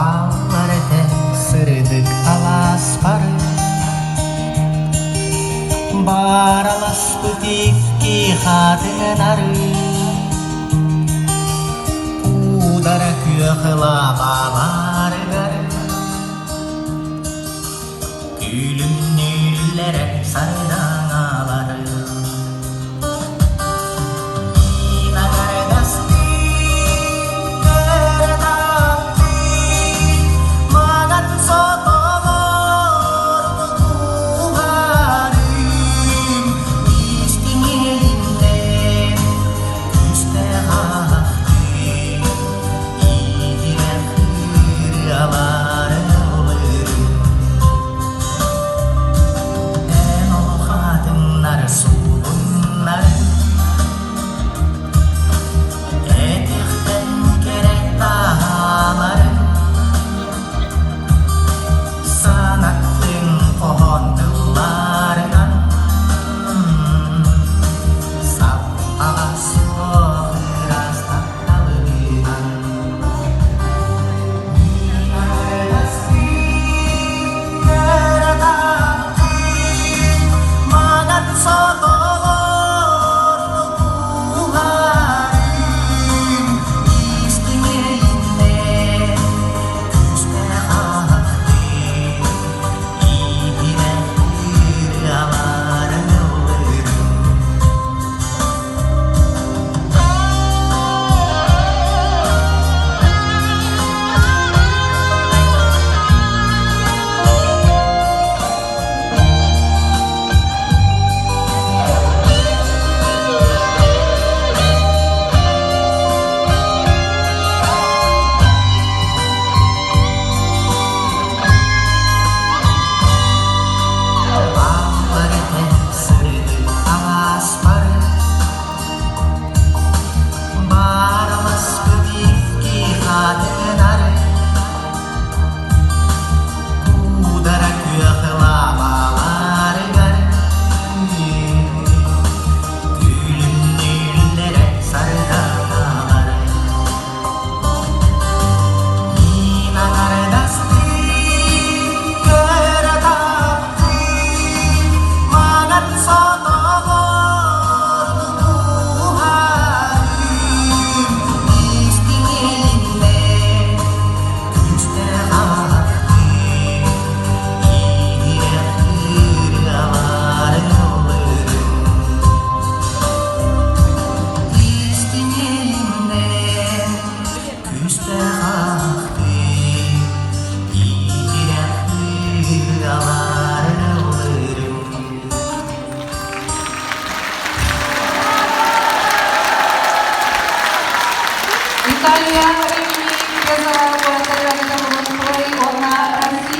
Бааллар этэ сырдык алааспары, Баараласпыт икки хатыҥнары, Куудара күөх лабааларыгар Күлүмнүүллэрэ сардаҥалары. Эн олохатыннар суулуннар Кэтэхтэн кэрэ таһааларын Санаттыҥ хоһоон тылларынан Саппаҕа суох ыраас тапталынан Куудара күөх лабааларыгар Күлүмнүүллэрэ сардаҥалар Мин аҥардастыы көрө таптыы Манан сотолор тутуһарым Истиҥ илиннэр күүстээх ааттыы Иһирэх ырыаларын ыллыырым Истиҥ илиннэр күүстээх ахтыы Иһирэх ырыаларын ыллыырым Италия Римини Пезаро уонна Россия.